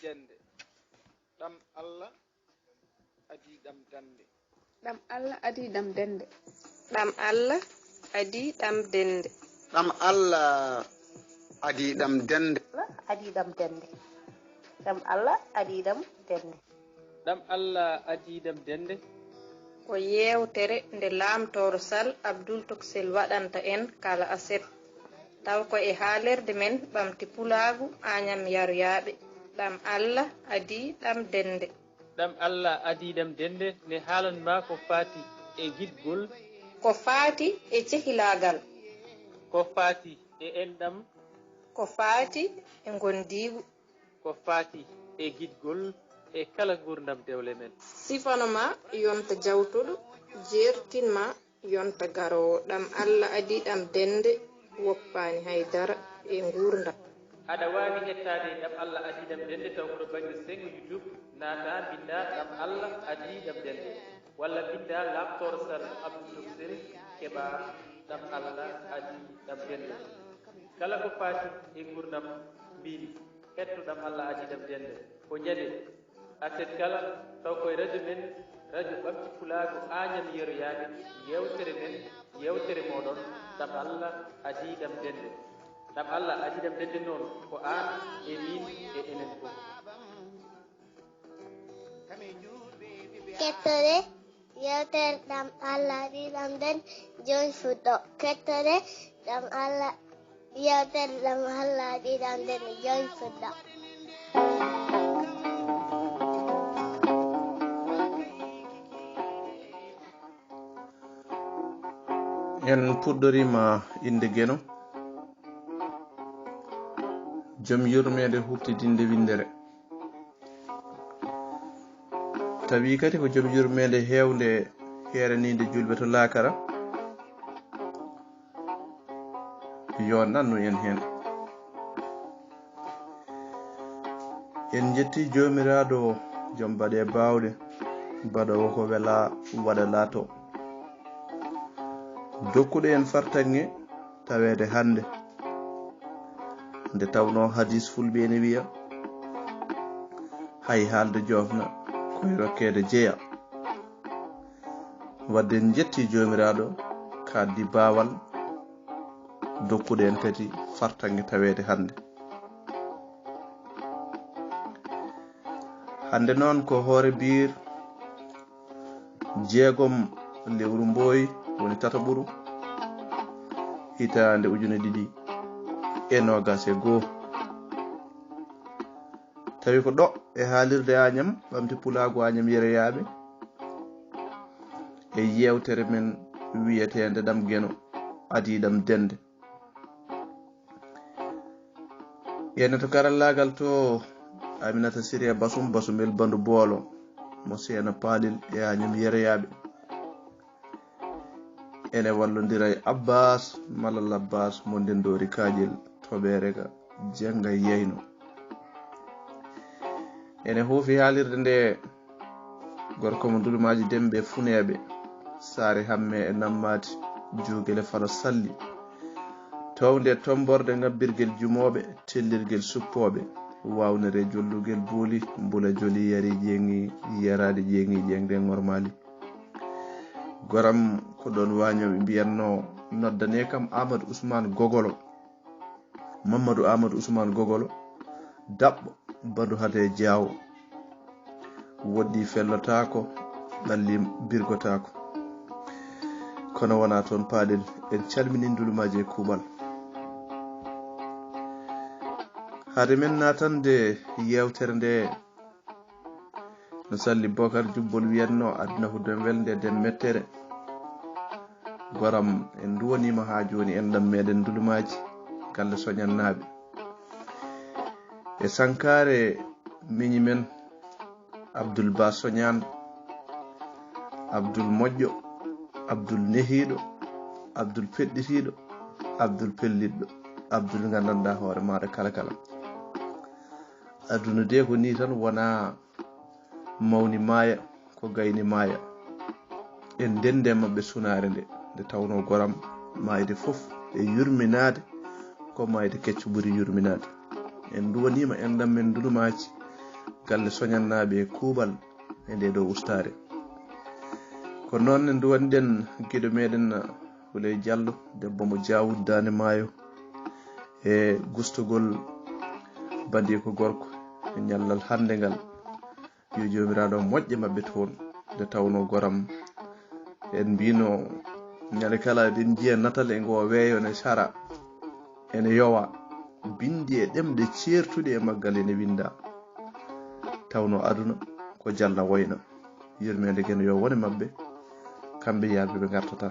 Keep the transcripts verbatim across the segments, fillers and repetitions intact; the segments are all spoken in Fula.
dende. Ɗam Allah adii ɗam dande. Ɗam Allah adii ɗam dende. Ɗam Allah adii ɗam dende. Ɗam Allah adii ɗam dende. Adii ɗam dende. Ɗam Allah adii ɗam dende. Ɗam Allah adii ɗam dende. Ko yeewtere nde laamtooro Sal Abdul Toksel waɗanta en kala aset. Taw ko e haalirde men ɓamti pulaagu Añam Yaroyaaɓe. Ɗam Allah adii ɗam dende. Ɗam Allah adii ɗam dende ne haalan ma ko faati e giɗgol. Ko faati e cehilaagal. Ko faati e enɗam. Ko faati e ngondiigu. Ko faati e giɗgol e kala nguurndam dewle men. Sifano ma yonta jawtuɗo, jeertin ma yonta garoowo. Ɗam Allah adii ɗam dende, woppaani hay dara e nguurndam. Aɗa waawi hettaade ɗam Allah adii ɗam dende taw ko to bannge senngo YouTube, naata mbinnda ɗam Allah adii ɗam dende. Walla mbinnda laamtoor Sal Abdul Toksel keɓa ɗam Allah adii ɗam dende. Kala ko faati e nguurndam mbimi, hetto ɗam Allah adii ɗam dende. Ko ñande aset kala taw koye radio men, radio ɓamti pulaagu Añam Yeroyaaɓe, yeewtere men, yeewtere mooɗon, ɗam Allah adii ɗam dende. Ɗam Allah adii ɗam dende noon ko aan e miin e enen fof. Kettore yeewtere ɗam Allah adii ɗam dende jooni fuɗɗo. Kettore ɗam Allah yeewtere ɗam Allah adii ɗam dende jooni fuɗɗo. En puɗɗoriima innde Geno, jom yurmeende huuɓtidinde winndere. Tawi kadi ko jom yurmeende heewnde heeraniinde juulɓe to laakara. Yo nannu en heen. En njetti Joomiraaɗo, jom baɗe baawɗe, baɗoowo ko welaa waɗa laato. Dokkuɗo en fartaŋŋe taweede hannde. Nde tawnoo hadiis fulɓe ene wiya, hay haalde joofna, ko e rokkeede jeya. Wadde en njetti Joomiraaɗo, kaaɗdi baawal, dokkuɗo en kadi fartaŋŋe taweede hannde. Hannde noon ko hoore biir jeegom lewru mbooy, woni tataɓuru, hitaande ujune ɗiɗi e noogas e goo. Tawi ko ɗo e haalirde Añam, ɓamti pulaagu Añam Yeroyaaɓe, e yeewtere men wiyeteende Ɗam Geno, adii ɗam dende. Ene to karallaagal to Aminata Siriya Basum, Basumel Bandu Boolo, mo Seena Paalel e Añam Yeroyaaɓe. Ene wallondira e Abbas, Malal Abbas, mo Ndenndoori Kaaƴel, toɓeere ka Jennga Yayno. Ene huufi haalirde nde gorko mo Ndulmaaji Demɓe Funeeɓe, Saare Hamme e Nammaati, Juugele Falo Salli. Townde tommborde ŋabbirgel jumooɓe, tellirgel suppooɓe, waawnere jollugel booli, mbula joli yari ƴeeŋi, yaraade ƴeeŋi ƴeeŋde ŋormaali. Goram ko ɗoon waañooɓe mbiyatnoo, noddanee kam Amadou Ousmane Gogolo, Mamadou Amadou Ousmane Gogolo, daɓɓo Badu Hade Jaawo. Woɗɗi fellotaako, ɓalli birgotaako. Kono wonaa toon paaɗen, en calminii Ndulumaaji e kuuɓal. Hade men naatande yeewtere nde, no Salli Bokar Jubbol wiyatnoo, aduna ko dem welde, dem mettere. Goram, en nduwaniima haa jooni enɗam meɗen Ndulumaaji, galle Soñannaaɓe. E sankaare miñi men, Abdul Ba Soñaan, Abdul Moƴƴo, Abdul Nehiiɗo, Abdul Peɗɗitiiɗo, Abdul Pellitɗo, Abdul nganndanɗaa hoore maaɗa kala kala. Aduna de ko nii tan, wonaa mawni maaya, ko gayni maaya. En ndenndi e maɓɓe sunaare nde, nde tawnoo goram maayde fof e yurminaade, ko maayde kecco ɓuri yurminaade. En nduwaniima enɗam men Ndulumaaji, galle soñannaaɓe e kuuɓal e ndee ɗoo ustaare. Ko noon en nduwaniɗen giɗo meɗen Wuley Jallo, debbo mo Jaawud Daande Maayo, e gustugol bandiiko gorko e ñallal hannde ngal. Yo Joomiraaɗo moƴƴe maɓɓe toon, nde tawnoo goram en mbino ñande kala eɗen njiya natal e ngoo weeyo ne cara, ene yowa, binndi e ɗemɗe ceertuɗe e maggal ene winnda. Tawnoo aduna ko jalla woyna. Yurmeende Geno yo wone maɓɓe, kamɓe yaaɓe ɓe ngartata.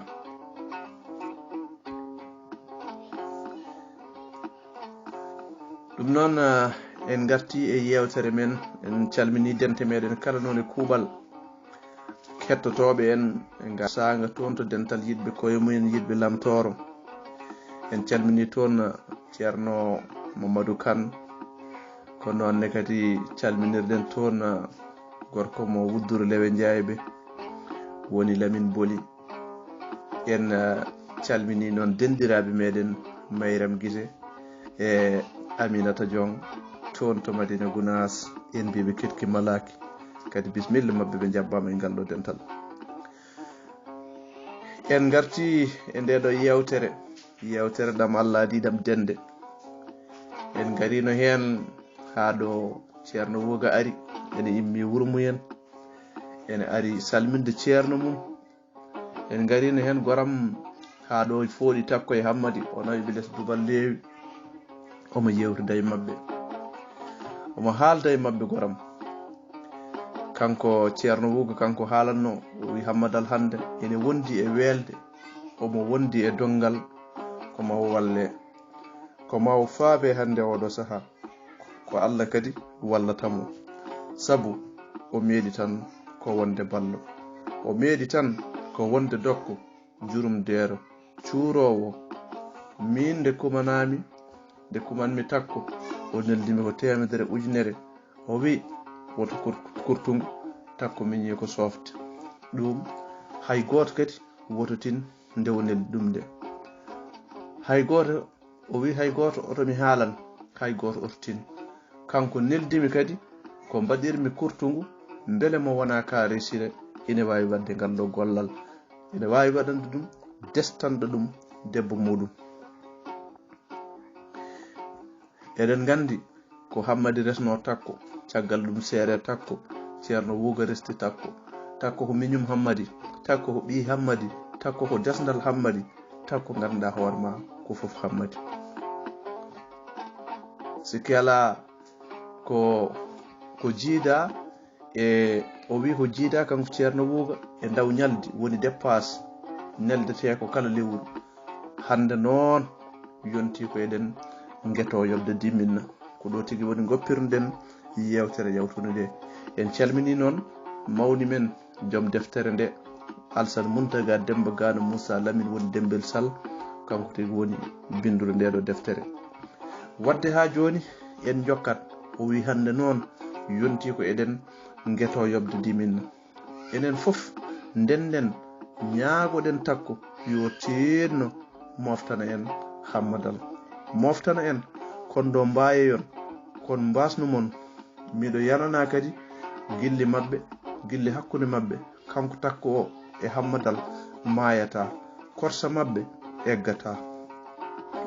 Ɗum noon, ah, en ngarti e yeewtere men, en calmini dente meɗen kala noon e kuuɓal. Kettotooɓe en, en ngar saanga toon to dental yiɗɓe koye mumen, yiɗɓe lamtooro. En calmini toon, ah, Ceerno Mamadou Kane. Ko noon ne kadi calminirɗen toon, ah, gorko mo Wudduru Lewe Njaayɓe, woni Lamin Boli. En, ah, calmini noon denndiraaɓe meɗen Mayram Gise e Aminata Jong toon to Madina Gunaas. En mbiɓe ketki malaaki. Kadi bismilla maɓɓe, ɓe njabbaama e ngal ɗo dental. En ngarti e nde ɗo yeewtere, yeewtere ɗam Allah adii ɗam dende. En ngarino heen haa ɗo Ceerno Wuuga ari, ene immi wuro mumen, ene ari salminde ceerno mum. En ngarino heen goram haa ɗo fooɗi takko e Hammadi, o nawi ɓe les dubal leewi. Omo yeewtida e maɓɓe, omo haalda e maɓɓe goram. Kanko Ceerno Wuuga, kanko haalanno, o wi Hammadal hannde ene wondi e weelde, omo wondi e donngal, ko ma o walle, ko ma o faabe hannde oɗo sahaa. Ko Allah kadi wallata mo, sabu o meeɗi tan ko wonde ballo, o meeɗi tan ko wonde dokko, jurum deero, cuuroowo. Miin nde kumanaami, nde kumanmi takko, o neldimi ko teemedere ujunere. O wi, "Woto kur-, kurtungu, takko miñi ko soofte." Ɗum, hay gooto kadi woto tin nde o neldi ɗum nde. Hay gooto, o wi, "Hay gooto oto mi haalan, hay gooto oto tin." Kanko neldimi kadi ko mbaɗirmi kurtungu, mbele mo wona ka resire, ine waawi waɗde ngal ɗo gollal. Ene waawi waɗande ɗum, destanɗo ɗum debbo muɗum. Eɗen nganndi ko Hammadi resno takko, caggal ɗum seere takko, Ceerno Wuuga resti takko. Takko ko miñum Hammadi, takko ko ɓii Hammadi, takko ko desndal Hammadi, takko ngannduɗaa hoore ma ko fof Hammadi. Sikki alaa ko, ko jiida e, o wi ko jiida kanko Ceerno Wuuga e ndaw ñaldi woni dépasse neldetee ko kala lewru. Hannde noon yonti ko eɗen ngeto yoɓde diminna. Ko ɗo tigi woni goppirnoɗen yeewtere yawtunde nde. En calmini noon mawni men, joom deftere nde, Alsan Muntaga Demba Gano Moussa Lamine woni Dembel Sall, kanko tigi woni binnduɗo nde ɗo deftere. Wadde haa jooni en njokkat, o wi hannde noon yonti ko eɗen ngeto yoɓde diminna. Enen fof ndennden, ñaagoɗen takko yo tiinno moftana en Hammadal. Moftana en, kon ɗo mbaayeyon, kon mbaasnu mon. Miɗo yanana kadi gilli maɓɓe, gilli hakkunde maɓɓe, kanko takko o e Hammadal maayata, korsa maɓɓe eggata.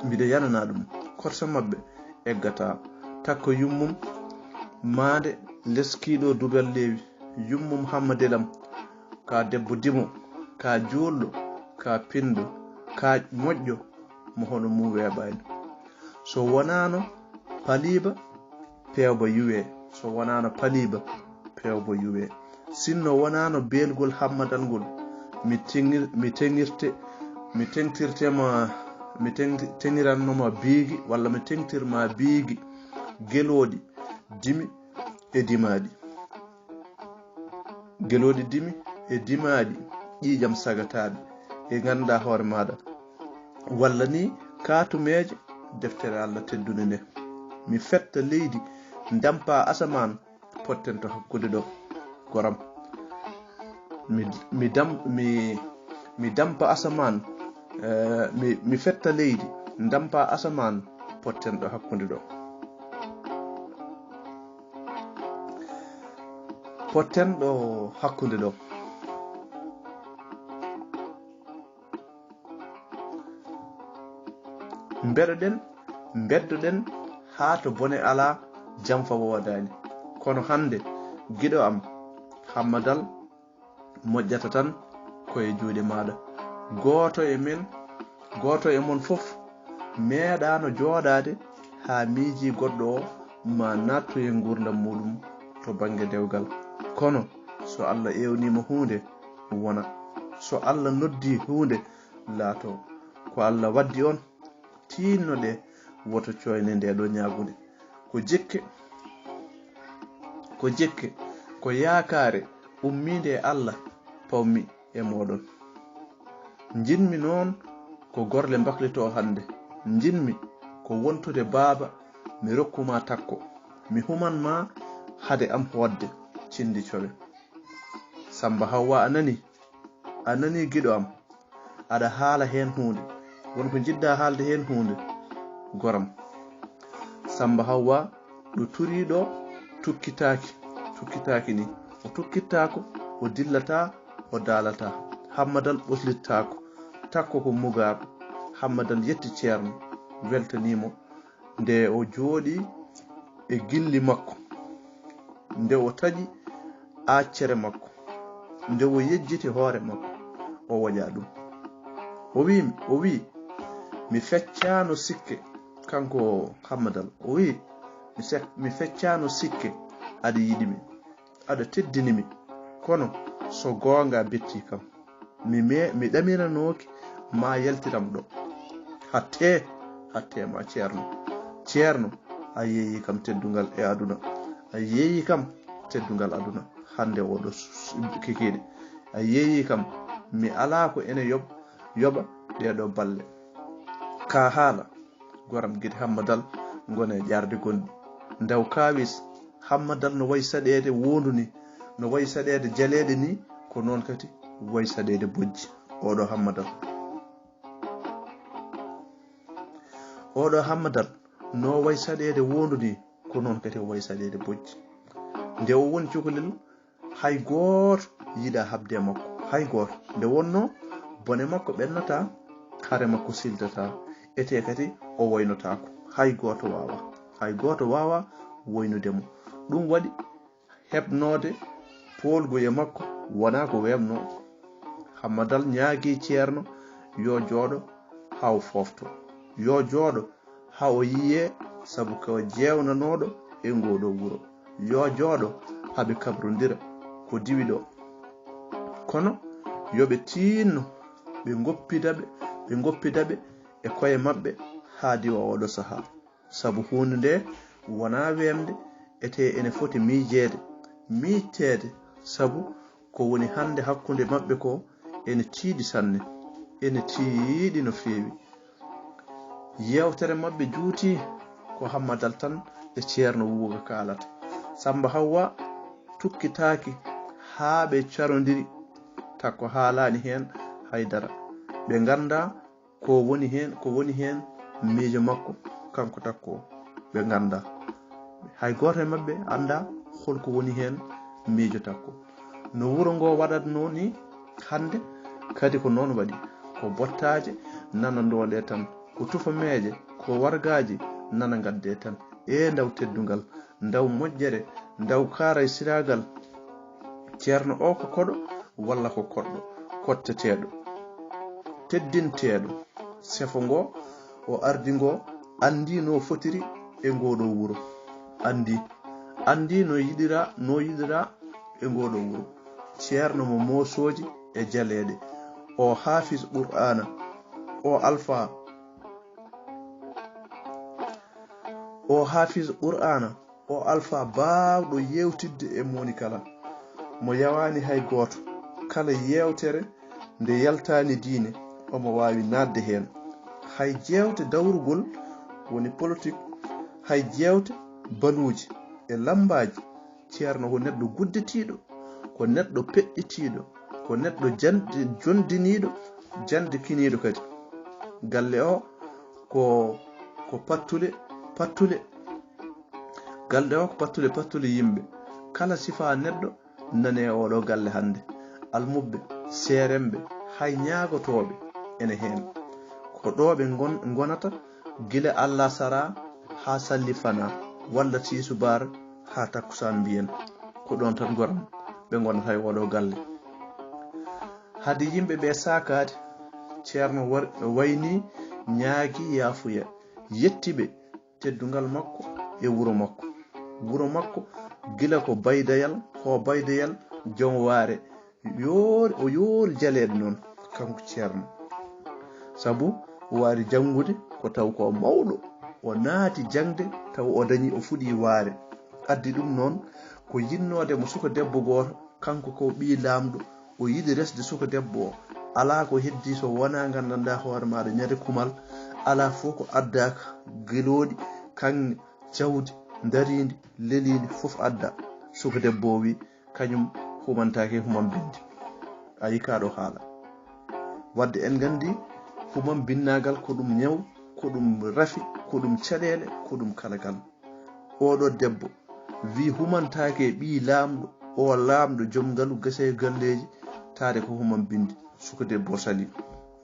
Mbiɗo yanana ɗum, korsa maɓɓe eggata. Takko yummum maande leskiiɗo dugal leewi, yummum Hammadelam, ka debbo dimo, ka juulɗo, ka pinɗo, ka moƴƴo, mo hono mum weeɓaani. So wonaano paliiba, peewba yuwee. So wonaano paliiba, peewba yuwee. Sinno wonaano beelgol Hammadal ngol, mi teŋir-, mi teŋirte, mi teŋtirtema, mi teŋ-, teŋirannoma biigi, walla mi teŋtirma biigi gelooɗi dimi e dimaaɗi. Gelooɗi dimi e dimaaɗi, ƴiiƴam sagataaɓe, e ngannduɗaa hoore maaɗa. Walla ni kaatumeeje deftere Allah teddunde nde. Mi fetta leydi, ndampa asamaan, potten to hakkunde ɗo. Goram. Mi, mi dam-, mi, mi dampa asamaan, eh, mi, mi fetta leydi, ndampa asamaan, potten ɗo hakkunde ɗo. Potten ɗo hakkunde ɗo. Mbeɗoɗen, mbeddoɗen haa to bone alaa, jam fa woodaani. Kono hannde, giɗo am, Hammadal moƴƴata tan ko e juuɗe maaɗa. Gooto e men, gooto e mon fof meeɗaano jooɗaade haa miijii goɗɗo o ma naattu e nguurndam muuɗum to bannge dewgal. Kono so Allah eewniima huunde, wona. So Allah noddii huunde, laatoo. Ko Allah waddi on, tiinno-ɗee, woto cooyne ndee ɗoo ñaagunde. Ko jikke, ko jikke, ko yaakaare ummiinde e Allah pawmi e mooɗon. Njiɗmi noon ko gorle mbaklitoo hannde. Njiɗmi ko wontude baaba, mi rokku ma takko. Mi human ma hade am hootde cinndi cowe. Sammba Hawwa, a nanii? A nanii, giɗo am? Aɗa haala heen huunde. Won ko njiɗ-ɗaa haalde heen huunde, goram? Sammba Hawwa, ɗo turii ɗo, tukkitaaki, tukkitaaki ni. O tukkittaako, o dillataa, o daalataa. Hammadal ɓoslittaako. Takko ko mugaaɗo. Hammadal yetti Ceerno, weltanii mo. Nde o jooɗii e gilli makko, nde o taƴi accere makko, nde o yejjiti hoore makko, o woƴa ɗum. O wi'i, o wi'i, "Mi feccaano sikke," kanko Hammadal, o wi'i, "Mi sek-, mi feccaano sikke aɗa yiɗi mi, aɗa teddini mi, kono so goonga bettii kam, mi me-, mi ɗamiranooki ma yaltiram ɗo. Hattee, hattee ma Ceerno. Ceerno, a yeeyii kam teddungal e aduna. A yeeyii kam teddungal aduna. Hannde oɗo s-, s-, kikiiɗe. A yeeyii kam, mi alaa ko ene yoɓ-, yoɓa ɗee ɗoo balle. Ka haala." Goram gite Hammadal ngona e ƴaarde gonɗi. Ndaw kaawis, Hammadal no wayi saɗeede woondu ni, no wayi saɗeede jaleeɗe ni, ko noon kadi wayi saɗeede bojji. Oɗo Hammadal. Oɗo Hammadal no wayi saɗeede woondu ni, ko noon kadi o wayi saɗeede bojji. Nde o woni cukalel, hay gooto yiɗaa haɓde e makko, hay gooto. Nde wonnoo, bone makko ɓennataa, hare makko siltataa, etee kadi o woynotaako. Hay gooto waawaa, hay gooto waawaa woynude mo. Ɗum waɗi heɓnoode poolgu e makko wonaa ko weeɓnoo. Hammadal ñaagii Ceerno yo jooɗo haa o foofto, yo jooɗo haa o yiyee, sabu ko jeewnanooɗo e ngoo ɗoo wuro. Yo jooɗo haa ɓe kabrondira ko diwi ɗoo. Kono yo ɓe tiinno, ɓe ngoppida ɓe, ɓe ngoppida ɓe e koye maɓɓe haa diwa ooɗoo sahaa. Sabu huunde ndee wonaa weeɓnde, etee ene foti miijeede, miijteede, sabu ko woni hannde hakkunde maɓɓe ko ene tiiɗi sanne, ene tiiɗi no feewi. Yeewtere maɓɓe juuti ko Hammadal tan e Ceerno Wuuga kaalata. Sammba Hawwa tukkitaaki haa ɓe carondiri, takko haalaani heen hay dara. Ɓe nganndaa ko woni heen, ko woni heen miijo makko, kanko takko o. Ɓe nganndaa. Hay gooto e maɓɓe anndaa hol ko woni heen miijo takko. No wuro ngoo waɗatnoo ni hannde, kadi ko noon waɗi. Ko bottaaje nana ndoondee tan, ko tufameeje, ko wargaaji nana ngaddee tan. Ee, ndaw teddungal, ndaw moƴƴere, ndaw kaaray siraagal. Ceerno o ko koɗo walla ko koɗɗo, kotteteeɗo, teddinteeɗo. Sefo ngo o ardi ngo anndii no fotiri e ngoo ɗoo wuro. Anndii, anndii no yiɗiraa, no yiɗiraa e ngoo ɗoo wuro. Ceerno mo moosooji e jaleeɗe. O haafis Qur'aana, o alfaa, o haafis Qur'aana, o alfaa baawɗo yeewtidde e moni kala. Mo yawaani hay gooto. Kala yeewtere nde yaltaani diine, omo waawi naatde heen. Hay jeewte dawrugol, woni politik, hay jeewte baluuji e lammbaaji, Ceerno ko neɗɗo gudditiiɗo, ko neɗɗo peɗɗitiiɗo, ko neɗɗo jandi-, jondiniiɗo, jandikiniiɗo kadi. Galle o ko, ko pattule, pattule. Galle o ko pattule, pattule yimɓe. Kala sifaa neɗɗo nane oɗo galle hannde. Almuɓɓe, seeremɓe, hay ñaagotooɓe ene heen. Ko ɗo ɓe ngon-, ngonata gila Allah sara haa salli fana, walla tisubaar haa takkusaan mbiyen. Ko ɗoon tan goram ɓe ngonata e oɗo galle. Hade yimɓe ɓe saakaade, Ceerno war-, wayni, ñaagi yaafuya, yetti ɓe teddungal makko e wuro makko. Wuro makko, gila ko baydayal, ko baydayal joom waare, yoori, o yoori jaleeɗe noon, kanko Ceerno. Sabu o waari janngude ko taw ko mawɗo, o naati jaŋde taw o dañi, o fuɗi waare. Addi ɗum noon ko yiɗnoode mo suka debbo gooto, kanko ko ɓii laamɗo, o yiɗi resde suka debbo o. Alaa ko heddii so wonaa nganndanɗaa hoore maaɗa ñande kumal, alaa fof ko addaaka, gelooɗi, kaŋŋe, jawdi, ndariindi, leliindi, fof adda. Suka debbo o wi, kañum humantaake human binndi. A yii kaa ɗo haala. Wadde en nganndi human binnaagal ko ɗum ñaw, ko ɗum rafi, ko ɗum caɗeele, ko ɗum kala kala. Oɗo debbo wi humantaake e ɓii laamɗo, o laamɗo joom ngalu gese e galleeji, taade ko human binndi. Suka debbo o sali.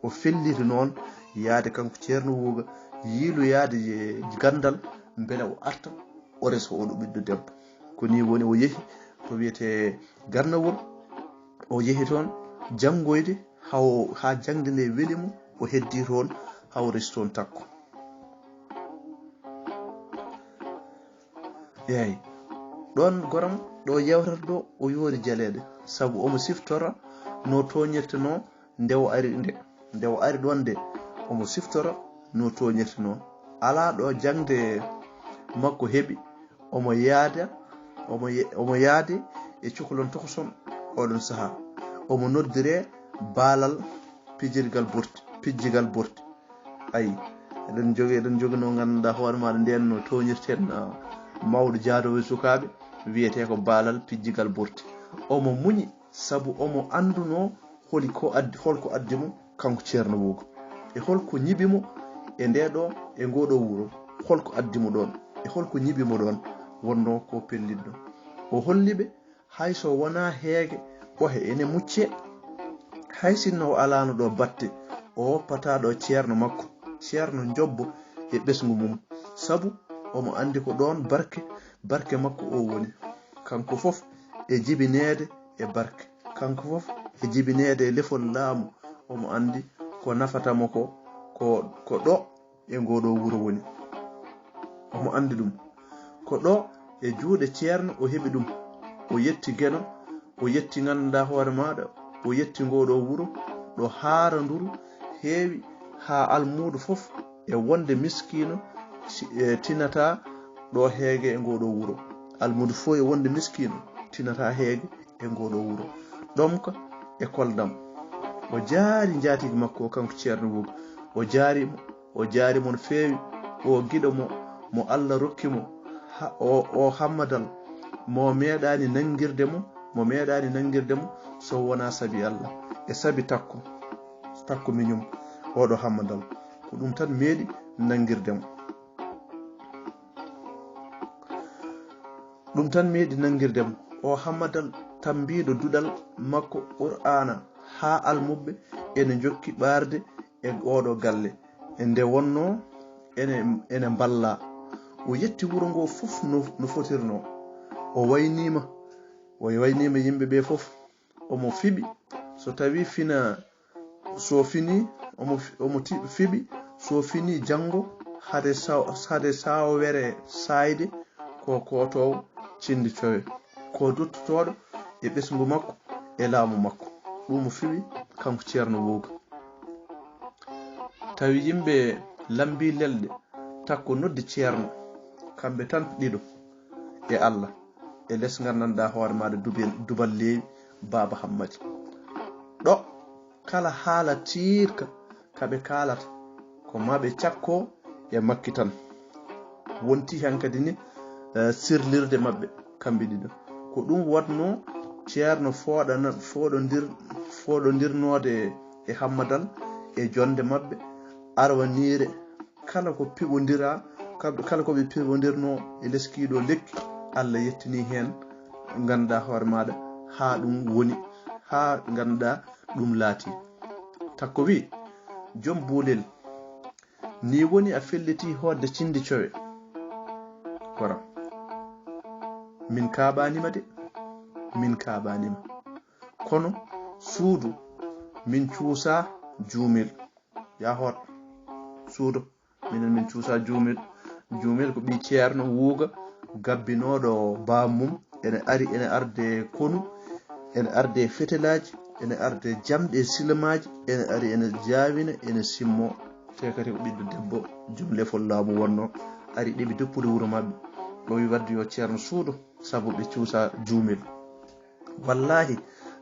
O felliti noon yaade kanko Ceerno Wuuga, yiiloyaade e ganndal, mbele o arta, o resa oɗo ɓiɗɗo debbo. Ko nii woni o yehi to wiyetee Garnawol, o yehi toon janngoyde, haw-, haa jaŋde nde weli mo, o heddii toon, haa o resi toon takko. Eey, ɗoon goram, ɗo yewtata ɗo, o yoori jaleeɗe, sabu omo siftora no tooñirtenoo nde o ari, nde, nde o ari ɗoon nde, omo siftora no tooñirtenoo. Alaa ɗo jaŋde makko heɓi, omo yaada, omo ye-, omo yaade e cukalon tokoson oɗon sahaa. Omo noddiree baalal pijirgal borti, pijjigal borti. Ayi, eɗen jogi, eɗen joginoo ngannduɗaa hoore maaɗa ndeen no tooñirten, ah, mawɗo jaadoowo e sukaaɓe, wiyetee ko baalal pijjigal borti. Omo muñi sabu omo anndunoo holi ko addi, holko addi mo kanko Ceerno Wuuga. E holko ñibi mo e ndee ɗo, e ngoo ɗo wuro. Holko addi mo ɗoon? E holko ñibi mo ɗoon? Wonnoo ko pellitɗo. O holli ɓe hay so wonaa heege ɓohe ene muccee, hay sinno o alaano ɗo batte, o woppataa ɗo ceerno makko, ceerno Njobbo e ɓesngu mum. Sabu omo anndi ko ɗoon barke, barke makko o woni. Kanko fof e jibineede e barke. Kanko fof e jibineede e lefol laamu. Omo anndi ko nafata mo ko, ko, ko ɗo e ngoo ɗo wuro woni. Omo anndi ɗum. Ko ɗo e juuɗe ceerno o heɓi ɗum. O yetti Geno, o yetti ngannduɗaa hoore maaɗa, o yetti ngoo ɗo wuro, ɗo haaranduru heewi haa almuudo fof e wonde miskiino si-, e tinataa ɗo heege e ngoo ɗo wuro. Almuudo fof e wonde miskiino tinataa heege e ngoo ɗo wuro. Ɗomka e koldam. O jaari njaatigi makko o, kanko Ceerno Wuuga. O jaari mo, o jaari mo no feewi. O giɗo mo, mo Allah rokki mo, ha-, o, o Hammadal, mo meeɗaani nanngirde mo, mo meeɗaani nanngirde mo, so wonaa sabi Allah. E sabi takko, takko miñum, oɗo Hammadal. Ko ɗum tan meeɗi nanngirde mo. Ɗum tan meeɗi nanngirde mo. O Hammadal tammbiiɗo duɗal makko Qur'aana, haa almuɓɓe ene njokki ɓaarde e oɗo galle. E nde wonnoo ene, ene mballaa. O yetti wuro ngoo fof no, no fotirnoo. O wayniima, o wayniima yimɓe ɓee fof. Omo fiɓi. So tawii fina, so fini, omo fi-, omo ti-, fiɓi. So fini janngo, hade saw-, hade saawere saayde, ko kootoowo cindi cowe, ko duttotooɗo e ɓesngu makko, e laamu makko. Ɗum o fiɓi, kanko Ceerno Wuuga. Tawi yimɓe lambii lelɗe, takko noddi Ceerno, kamɓe tan ɗiɗo e Allah, e les ngal nanɗaa hoore maaɗa dubel, dubal leewi, Baaba Hammadi. Ɗo kala haala tiirka ka ɓe kaalata, ko ma ɓe cakko e makki tan. Wonti hankadi ni, eh, sirlirde maɓɓe, kamɓe ɗiɗo. Ko ɗum waɗnoo Ceerno fooɗana-, fooɗondir-, fooɗondirnoode e Hammadal e jonnde maɓɓe arwaniire. Kala ko piɓondiraa, kal-, kala ko ɓe piɓondirnoo e leskiiɗo lekki, Allah yettini heen, ngannduɗaa hoore maaɗa, haa ɗum woni, haa ngannduɗaa ɗum laati. Takko wi, "Jom buulel, ni woni a felliti hoodde cindi cowe." Koram, "Min kaaɓaanima de, min kaaɓaanima. Kono suudu min cuusaa juumel." Yaa hoot suudu. Minen min cuusaa juumel. Juumel ko ɓii ceerno wuuga, gabbinooɗo baamum. Ene ari, ene arde konu, ene arde fetelaaji, ene arde jamɗe e silamaaji, ene ari, ene jaawina, ene simmo. Te kadi ko ɓiɗɗo debbo, jom lefol laamu wonno, ari ɗeɓi deppude wuro maɓɓe. O wi wadde yo ceerno suudo, sabu ɓe cuusaa juumel. Wallaahi,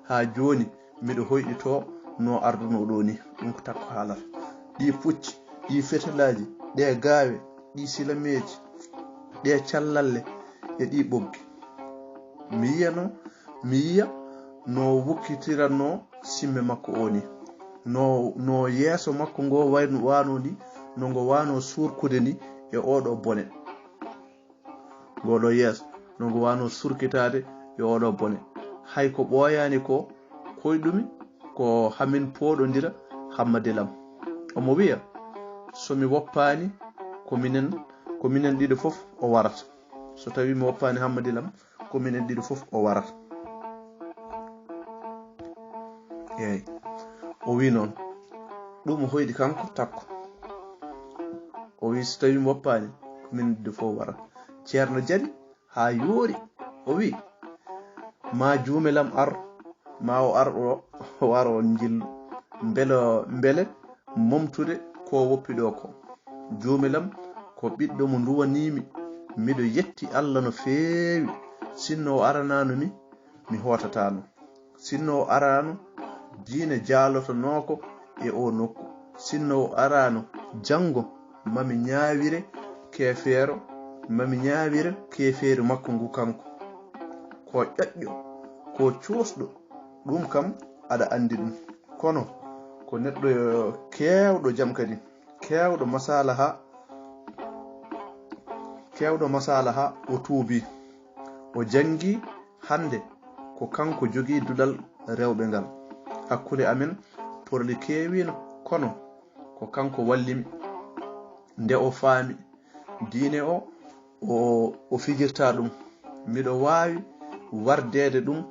haa jooni miɗo hoyɗitoo no ardunoo ɗoo nii. Ɗum ko Takko haalata. Ɗii pucci, ɗii fetelaaji, ɗee gaawe, ɗii silameeji, ɗee callalle e ɗii ɓoggi. Mi yiya no, mi yiya no wukkitiratnoo simme makko oo nii. No, no yeeso makko ngoo wayno, waanoo nii, no ngo waanoo suurkude nii e oo ɗoo bone. Ngoo ɗoo yeeso, no ngo waanoo surkitaade e oo ɗoo bone. Hay ko ɓooyaani ko koyɗumi, ko hamin pooɗondira Hammadi Lam. Omo wiya, "So mi woppaani, ko minen, ko minen ɗiɗo fof o warata. So tawii mi woppaani Hammadi Lam, ko minen ɗiɗo fof o warata." Eey. O wi noon, ɗum o hoyɗi kanko Takko. O wi, "So tawii mi woppaani, ko minen ɗiɗo fof o warata." Ceerno jali haa yoori. O wi, "Ma juumel am ar, ma o ar o, o ar on njillu. Mbele, mbele momtude ko woppi ɗoo ko. Juumel am ko ɓiɗɗo mo nduwaniimi. Miɗo yetti Alla no feewi. Sinno o aranaano mi, mi hootataano. Sinno o araano, diine jaalotonoo ko e oo nokku. Sinno o araano, janngo mami ñaawire keefeero, mami ñaawire keefeeru makko ngu kanko. Ko ƴoƴƴo, ko cuusɗo, ɗum kam aɗa anndi ɗum. Kono ko neɗɗo keewɗo jam kadi, keewɗo masaalaha, keewɗo masaalaha, o tuubi, o janngi." Hannde ko kanko jogii duɗal rewɓe ngal. Hakkunde amen porli keewino, kono ko kanko wallimi. Nde o faami diine o, o, o fijirta ɗum. Miɗo waawi wardeede ɗum.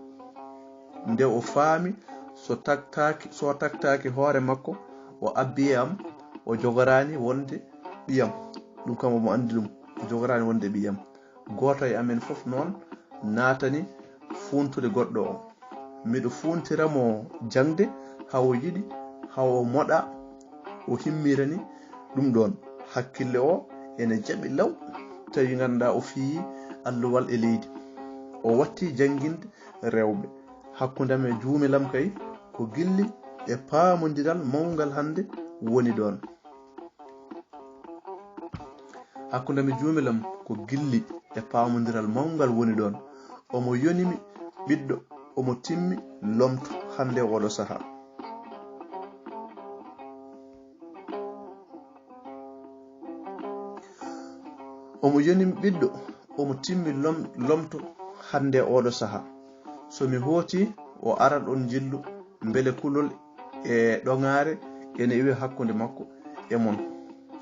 Nde o faami so taktaaki, so taktaaki hoore makko, o abbi e am, o jogoraani wonde ɓiyam. Ɗum kam omo anndi ɗum, o jogoraani wonde ɓiyam. Gooto e amen fof noon naatani fuuntude goɗɗo o. Miɗo fuuntira mo jaŋde, haa o yiɗi, haa o moɗa, o himmirani ɗum ɗoon. Hakkille o ene jaɓi law, tawi ngannduɗaa o fiyi alluwal e leydi. O watti jannginde rewɓe. Hakkunde am e juumel am kay, ko gilli e paamondiral mawngal hannde woni ɗoon. Hakkunde am e juumel am ko gilli e paamondiral mawngal woni ɗoon. Omo yoni mi ɓiɗɗo, omo timmi lomto hannde e oɗo sahaa. Omo yoni mi ɓiɗɗo, omo timmi lom-, lomto hannde e oɗo sahaa. So mi hooti, o ara ɗoon njillu, mbele kulol e ɗoŋaare ene iwi hakkunde makko e mon,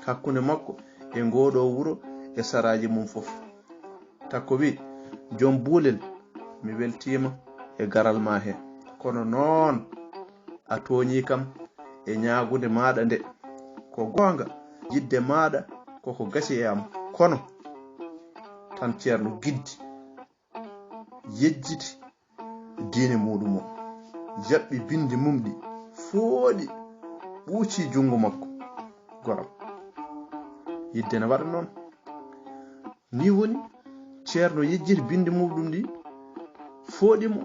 hakkunde makko e ngoo ɗoo wuro e saraaji mum fof. Takko wi, "Joom buulel, mi weltiima e garal maa he. Kono noon, a tooñii kam e ñaagunde maaɗa nde. Ko goonga, yiɗde maaɗa koko gasi e am. Kono," tan Ceerno giddi, yejjiti diine muuɗum o, jaɓɓi binndi mum ɗi, fooɗi, ɓuuci junngo makko. Goram. Yiɗde ne waɗa noon. Ni woni, Ceerno yejjiti binndi muuɗum ɗi, fooɗi mo,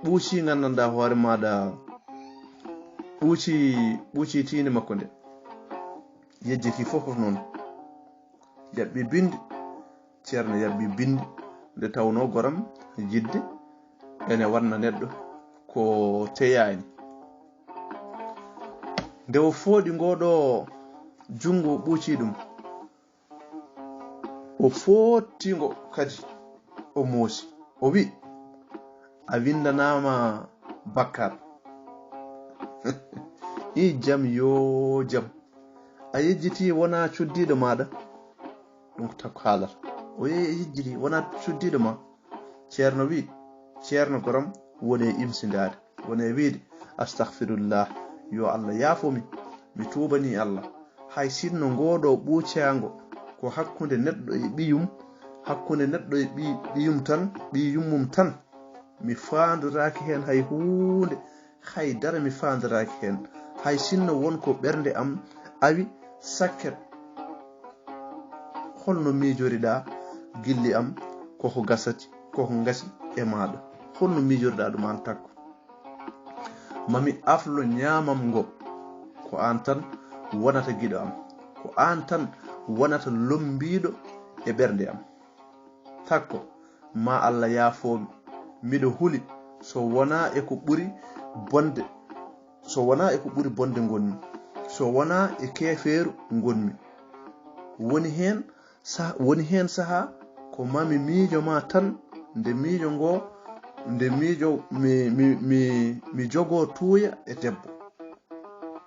ɓuuci nganndanɗaa hoore maaɗa, ɓuuci, ɓuuci tiinde makko nde. Yejjiti fof noon. Jaɓɓi binndi, Ceerno jaɓɓi binndi, nde tawnoo goram yiɗde ene wanna neɗɗo ko teyaani. Nde o fooɗi ngoo ɗoo junngo, o ɓuuci ɗum, o footti ngo kadi, o moosi, o wi, a winndanaama bakkar. I jam yo jam. A yejjiti wona cuddiiɗo maaɗa? Ɗum ko Takko haalata. O yehi a yejjiti wona cuddiiɗo ma. Ceerno wi, ceerno goram, woni e imsindaade, woni e wiide, astahfirullah, yo Allah yaafo mi, mi tuubanii Allah. Hay sinno ngoo ɗoo ɓuucaango ko hakkunde neɗɗo e ɓiyum, hakkunde neɗɗo e ɓi-, ɓiyum tan, ɓiyummum tan, mi faandoraaki heen hay huunde, hay dara mi faandoraaki heen. Hay sinno won ko ɓernde am awi sakket, holno miijoriɗaa gilli am koko gasati, koko ngasi e maaɗa? Holno miijoriɗaa ɗum aan Takko? Mami aflo ñaamam ngo, ko aan tan wonata giɗo am, ko aan tan wonata lommbiiɗo e ɓernde am. Takko, ma Allah yaafoomi, miɗo huli so wonaa e ko ɓuri bonde, so wonaa e ko ɓuri bonde ngonmi, so wonaa e keefeeru ngonmi. Woni heen sah-, woni heen sahaa ko mami miijo ma tan, nde miijo ngo, nde miijo mi, mi, mi, mi jogoo tuuya e debbo.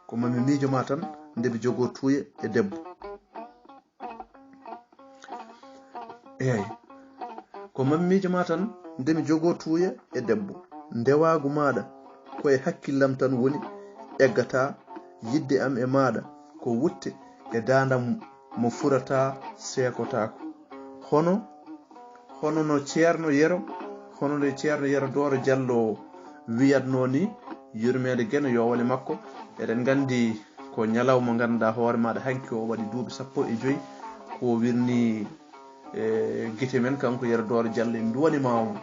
Ko mami miijo ma tan, nde mi jogoo tuuya e debbo. Eey, ko mami miijo ma tan, nde mi jogoo tuuya e debbo. Ndewaagu maaɗa ko e hakkillam tan woni, eggata yiɗde am e maaɗa ko wutte e daandam mo furataa seekotaako. Hono, hono no Ceerno Yero, hono no Ceerno Yero Dooro Jallo wiyatnoo ni, yurmeende Geno yo won e makko. Eɗen nganndi ko ñalawma ngannduɗaa hoore maaɗa hanki o waɗi duuɓi sappo e joyi ko wirnii e gite men, kanko Yero Dooro Jallo, en nduwaniima mo.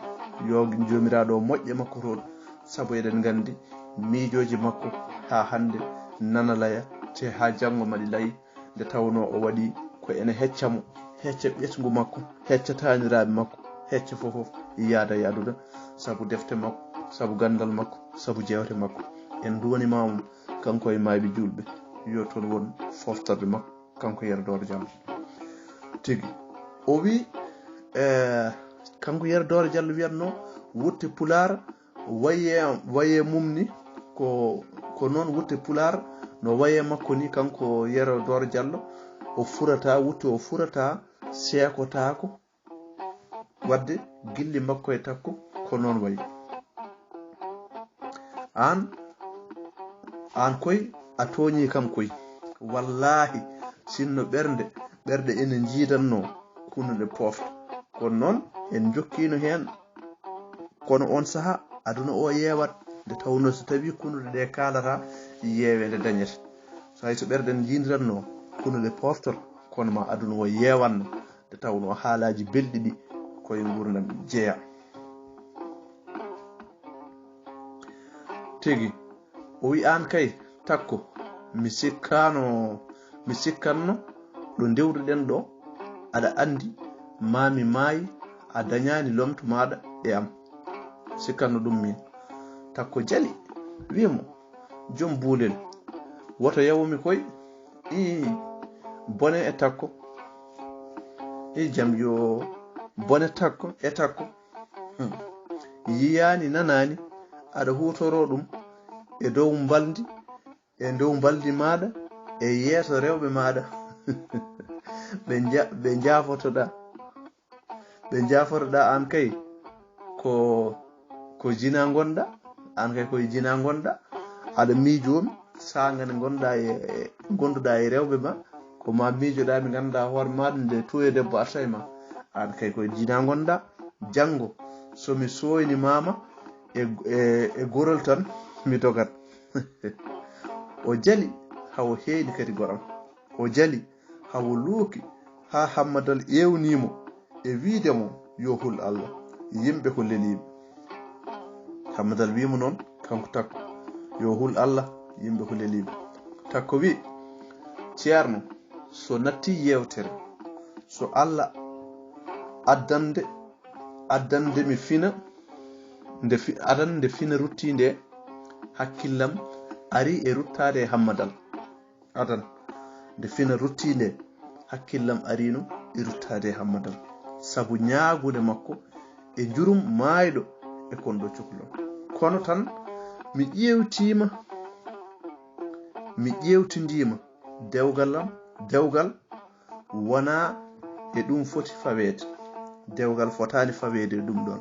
Yo Joomiraaɗo moƴƴe makko toon, sabu eɗen nganndi miijooji makko haa hannde nana laya, te haa janngo maɗi lay, nde tawnoo o waɗi ko ene hecca mo, hecca ɓesngu makko, hecca taaniraaɓe makko, hecca fof fof yaada e aduna, sabu defte makko, sabu ganndal makko, sabu jeewte makko. En nduwaniima mo, kanko e maayɓe juulɓe, yo toon won foftorde makko. Kanko Yero Dooro Jallo. Tigi. O wi, eh, kanko Yero Dooro Jallo wiyatno, wutte Pulaar waye, waye mum ni, ko, ko noon wutte Pulaar no waye makko ni, kanko Yero Dooro Jallo, o furata, wutte o furata, seekotaako. Wadde gilli makko e Takko ko noon wayi. Aan, aan koy a tooñii kam koy. Wallaahi, sinno ɓernde, ɓerɗe ene njiidanno, kunuɗe poofta. Kono noon, en njokkiino heen. Kono oon sahaa, aduna o yeewat, nde tawnoo so tawii kunuɗe ɗe kaalata, yeeweende dañete. So hay so ɓerɗe njiidiranno, kunuɗe pooftoto, kono ma aduna o yeewanno. Nde tawnoo haalaaji belɗi ɗi ko e nguurndam jeyaa. Tigi, o wi aan kay, Takko, mi sikkaano, mi sikkanno ɗo ndewruɗen ɗo, aɗa anndi, maa mi maayi, a dañaani lomto maaɗa e am. Sikkanno ɗum miin. Takko jali, wi mo, joom buulel, woto yawu mi koy. Ii, bone e Takko. Ii, jam yo bone Takko e Takko. Hmm. Yiyaani, nanaani, aɗa huutoroo ɗum e dow mbalndi, e dow mbalndi maaɗa, e yeeso rewɓe maaɗa. Ɓe nja-, ɓe njaafotoɗaa. Ɓe njaafotoɗaa aan kay ko, ko jinaa ngonɗaa, aan kay ko e jinaa ngonɗaa. Aɗa miijoo mi, saanga nde ngonɗaa e, e, ngonduɗaa e rewɓe ma, ko ma miijoɗaa mi ngannduɗaa hoore maaɗa nde tuuyo debbo arta e ma. Aan kay ko e jinaa ngonɗaa. Janngo, so mi sooynimaama e, e, e gorol tan, mi dogat. O jali, haa o heeni kadi goram. O jali, haa o luuki, haa Hammadal eewnii mo e wiyde mo yo hul Allah, yimɓe ko leliiɓe. Hammadal wii mo noon, kanko Takko, yo hul Allah, yimɓe ko leliiɓe. Takko wii, Ceerno, so nattii yeewtere, so Allah addande, addande mi fina, nde fi-, adan nde fina ruttii nde, hakkillam arii e ruttaade e Hammadal. Adan, nde fina ruttii nde, hakkillam ariino e ruttaade e Hammadal. Sabu ñaagunde makko e njurum maayɗo e kon ɗo cukalon. Kono tan mi ƴeewtiima, mi ƴeewtindiima dewgal am, dewgal wonaa e ɗum foti faweede. Dewgal fotaani faweede e ɗum ɗoon.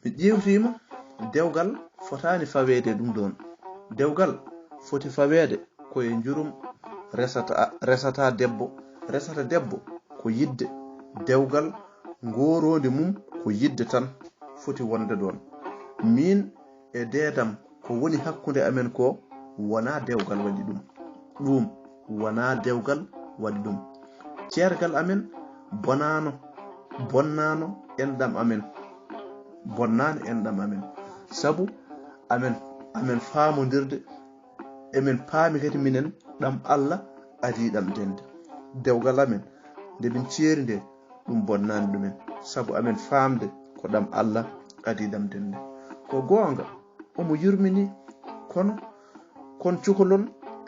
Mi ƴeewtiima, dewgal fotaani faweede e ɗum ɗoon. Dewgal foti faweede ko e njurum resata, resata debbo, resata debbo ko yiɗde. Dewgal ngooroondi mum ko yiɗde tan foti wonde ɗoon. Miin e deedam ko woni hakkunde amen ko wonaa dewgal waɗi ɗum. Ɗum wonaa dewgal waɗi ɗum. Ceergal amen bonaano, bonnaano enɗam amen. Bonnaani enɗam amen. Sabu amen, amen faamondirde, emen paami kadi minen ɗam Allah adii ɗam dende. Dewgal amen, nde min ceeri nde, ɗum bonnaani ɗumen. Sabu amen faamde ko ɗam Allah adii ɗam dende. Ko goonga, omo yurmini, kono kon cukalon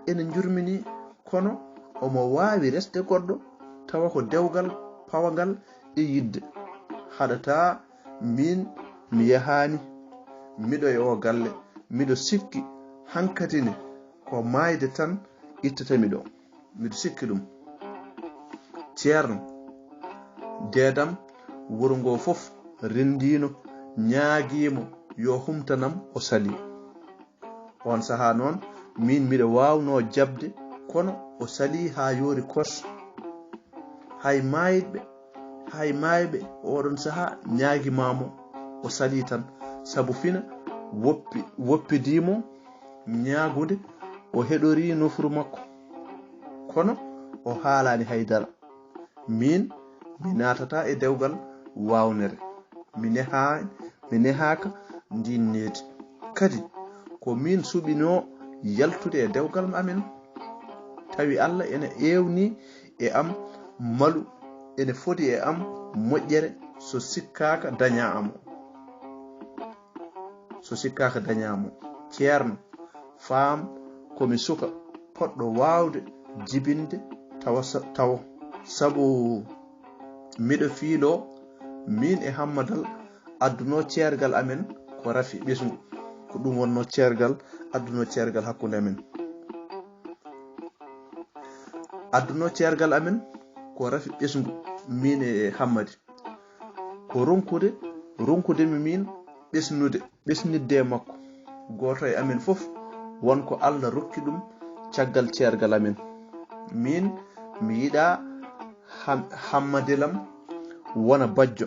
ene njurmini, kono omo waawi resde goɗɗo, tawa ko dewgal pawangal e yiɗde. Haɗataa miin mi yahaani, miɗo e oo galle, miɗo sikki hankadi ne ko maayde tan ittata mi ɗo. Miɗo sikki ɗum. Ceerno, deedam wuro ngoo fof renndiino, ñaagiimo yo humtanam, o salii. Oon sahaa noon, miin miɗo waawnoo jaɓde, kono o salii haa yoori kos. Hay maayɓe, hay maayɓe ooɗoon sahaa ñaagimaa mo, o salii tan, sabu fina woppi, woppidii mo ñaagude, o heɗorii nofru makko. Kono o haalaani hay dara. Miin, mi naatataa e dewgal waawnere. Mi nehaa, mi nehaaka ndiin needi. Kadi, ko miin suɓinoo yaltude e dewgal amen. Tawi Allah ene eewnii e am malu, ene fodi e am moƴƴere so sikkaaka dañaa mo. So sikkaaka dañaa mo. Ceerno, faam ko mi suka poɗɗo waawde jibinde tawa sa-, tawo. Sabu miɗo fiiloo, miin e Hammadal addunoo ceergal amen ko rafi ɓesngu. Ko ɗum wonnoo ceergal, addunoo ceergal hakkunde amen. Addunoo ceergal amen ko rafi ɓesngu, miin e Hammadi. Ko ronkude, ronkude mi miin ɓesnude, ɓesnidde e makko. Gooto e amen fof won ko Allah rokki ɗum caggal ceergal amen. Miin, mi yiɗaa Ham-, Hammadilam wona bajjo.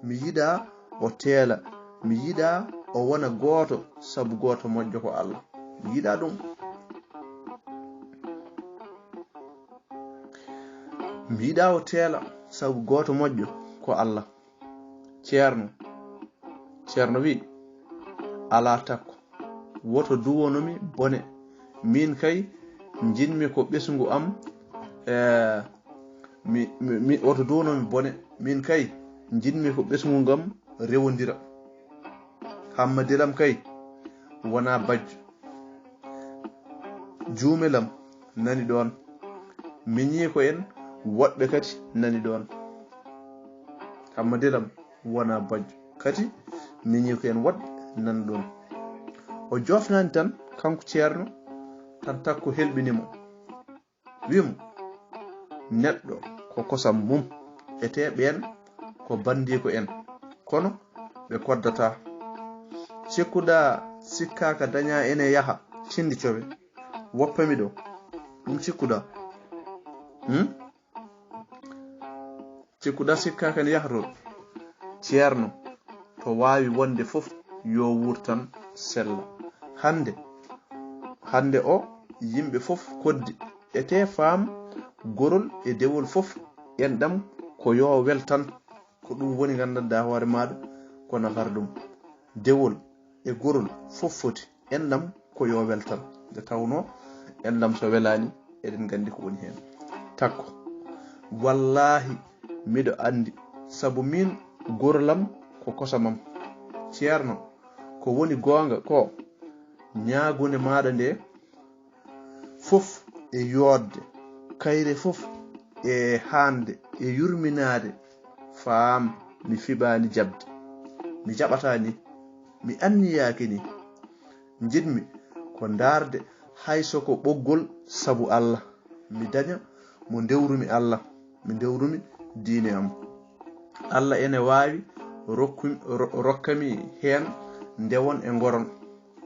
Mi yiɗaa o teela. Mi yiɗaa o wona gooto, sabu gooto moƴƴo ko Allah. Mi yiɗaa ɗum. Mi yiɗaa o teela, sabu gooto moƴƴo ko Allah. Ceerno, Ceerno wi'i, alaa takko, woto duwono mi bone. Miin kay, njiɗmi ko ɓesngu am, eh, mi, mi, mi, woto duwono mi bone. Miin kay, njiɗmi ko ɓesngu ngam rewondira. Hammadilam kay, wonaa bajjo. Juumelam nani ɗoon. Miñiiko en woɗɓe kadi nani ɗoon. Hammadilam wonaa bajjo. Kadi miñiiko en woɗɓe nani ɗoon. O joofnaani tan, kanko ceerno, tan takko helɓini mo. Wi'i mo, neɗɗo ko kosam mum, etee ɓeen ko banndiiko en, kono ɓe koddataa. Cikkuɗaa sikkaaka dañaa ene yaha, cindi cowe, woppa mi ɗo. Ɗum cikkuɗaa? Hmm? Cikkuɗaa sikkaaka ne yaha toon? Ceerno, to waawi wonde fof, yo wuur tan sella. Hannde, hannde o, yimɓe fof koddi. Etee faam, gorol e dewol fof, enɗam ko yo wel tan. Ko ɗum woni nganndanɗaa hoore maaɗa ko nafata ɗum. Dewol e gorol fof foti. Enɗam ko yo wel tan. Nde tawnoo enɗam so welaani, eɗen nganndi ko woni heen. Takko, wallaahi miɗo anndi, sabu miin gorolam ko kosam am. Ceerno, ko woni goonga ko, ñaagunde maaɗa nde fof e yooɗde, Kayre fof e haande e yurminaade, faam mi fiɓaani jaɓde. Mi jaɓataa ni, mi anniyaaki ni. Njiɗmi ko ndaarde hay so ko ɓoggol sabu Allah. Mi daña mo ndewrumi Allah, mi ndewrumi diine am. Allah ene waawi rokku-, ro-, rokka mi heen ndewon e ngoron.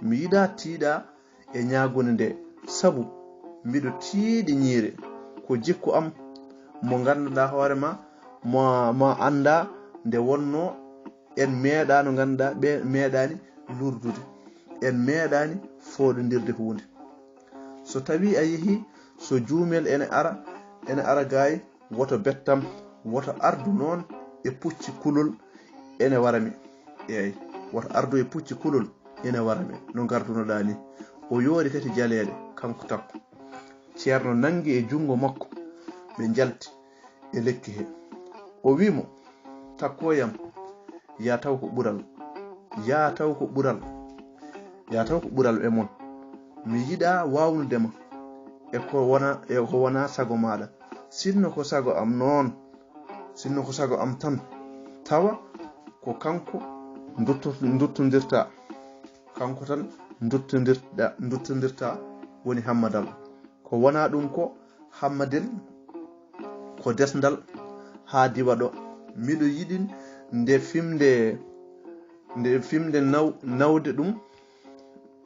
Mi yiɗaa tiiɗa e ñaagunde nde, sabu mbiɗo tiiɗi ñiire. Ko jikku am mo ngannduɗaa hoore ma, mo, mo anndaa nde wonnoo en meeɗaano ngannduɗaa ɓe meeɗaani lurdude. En meeɗaani fooɗondirde huunde. So tawii a yehii, so juumel ene ara, ene ara gaay, woto bettam, woto ardu noon e pucci kulol ene wara mi. Eey, woto ardu e pucci kulol ene wara mi, no ngardunoɗaa ni. O yoori kadi jaleeɗe, kanko Takko. Ceerno nanngi e junngo makko, ɓe njalti e lekki he. O wii mo, "Takko yam, yaa taw ko ɓural, yaa taw ko ɓural, yaa taw ko ɓural e mon. Mi yiɗaa waawnude ma e ko wona, e ko wonaa sago maaɗa. Sinno ko sago am noon, sinno ko sago am tan, tawa ko kanko ndutto-, nduttondirta, kanko tan nduttondirta, nduttondirta woni Hammadal. Ko wonaa ɗum ko Hammadel, ko desndal haa diwa ɗo. Miɗo yiɗi nde fimde, nde fimde naw-, nawde ɗum."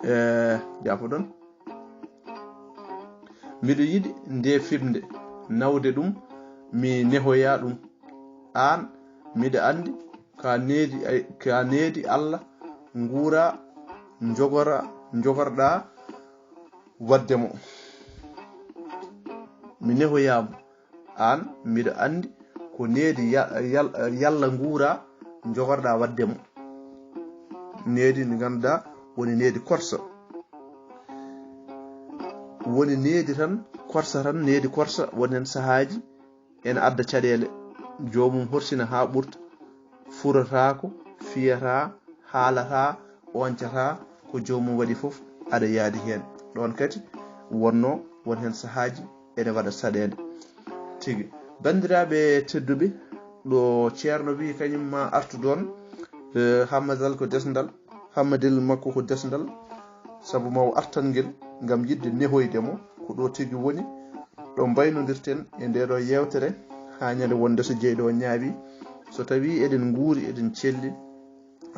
Eh, jaafoɗon. "Miɗo yiɗi nde fimde nawde ɗum, mi nehoya ɗum. Aan, miɗa anndi ka needi ay-, ka needi Allah nguura, njogora, njogorɗaa waɗde mo. Mi nehoya mo. Aan, miɗa anndi ko needi ya-, yal-, yalla nguura njogorɗaa waɗde mo." Needi ndi ngannduɗaa woni needi korsa. Woni needi tan korsa tan, needi korsa woni heen sahaaji ene adda caɗeele. Joomum horsina haa ɓurta, furotaako, fiyataa, haalataa, oñcataa, ko joomum waɗi fof aɗa yaadi heen. Ɗoon kadi wonnoo won heen sahaaji ene waɗa saɗeende tigi. Banndiraaɓe tedduɓe, ɗo Ceerno wii kañum ma artu ɗoon, eh, Hammadal ko desndal, Hammadel makko ko desndal, sabu ma o artan ngel ngam yiɗde nehoyde mo, ko ɗo tigi woni, ɗo mbaynondirten e ndee ɗo yeewtere, haa ñande wonde so jeyɗo o ñaawi. So tawii eɗen nguuri, eɗen celli,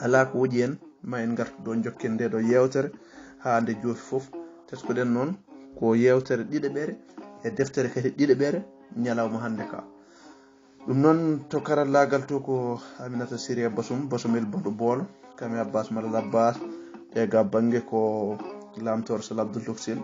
alaa ko woƴi en, ma en ngartu ɗo njokken ndee ɗo yeewtere haa nde joofi fof. Teskoɗen noon ko yeewtere ɗiɗaɓere e deftere kadi ɗiɗaɓere ñalawma hannde ka. Ɗum noon to karallaagal to ko Aminata Siré Basum, Basumel Boɗo Boolo, kam e Abbas Malal Abbas, e ga bannge ko Lamtoor Sal Abdul Toksin.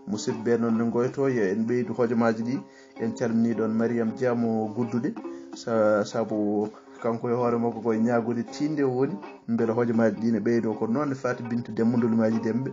Musidɓe noon ne ngoyto, yo en ɓeydu hojomaaji ɗi. En calminii ɗoon Mariam Dia mo Guddude, sa-, sabu kanko e hoore makko ko e ñaagude tiinde o woni, mbele hojomaaji ɗi ne ɓeydoo. Ko noon ne Faati Binta Demba Ndolimaaji Dembe,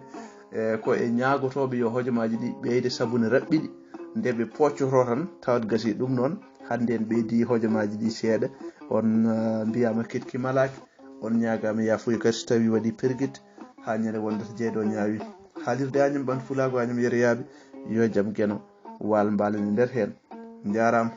e ko e ñaagotooɓe yo hojomaaji ɗi ɓeyde sabu ne raɓɓiɗi, nde ɓe pooccotoo tan tawat gasii. Ɗum noon, hannde en ɓeydi hojomaaji ɗi seeɗa. On, eh, mbiyaama keɗki malaaki, on ñaagaama yaafuya kadi so tawii waɗii pergit, haa ñande wonde so jeyɗo ñaawi. Haalirde Añam Ɓantu Pulaagu Añam Yeroyaaɓe, yo jam Geno waal mbaalen e nder heen. Njaaraama.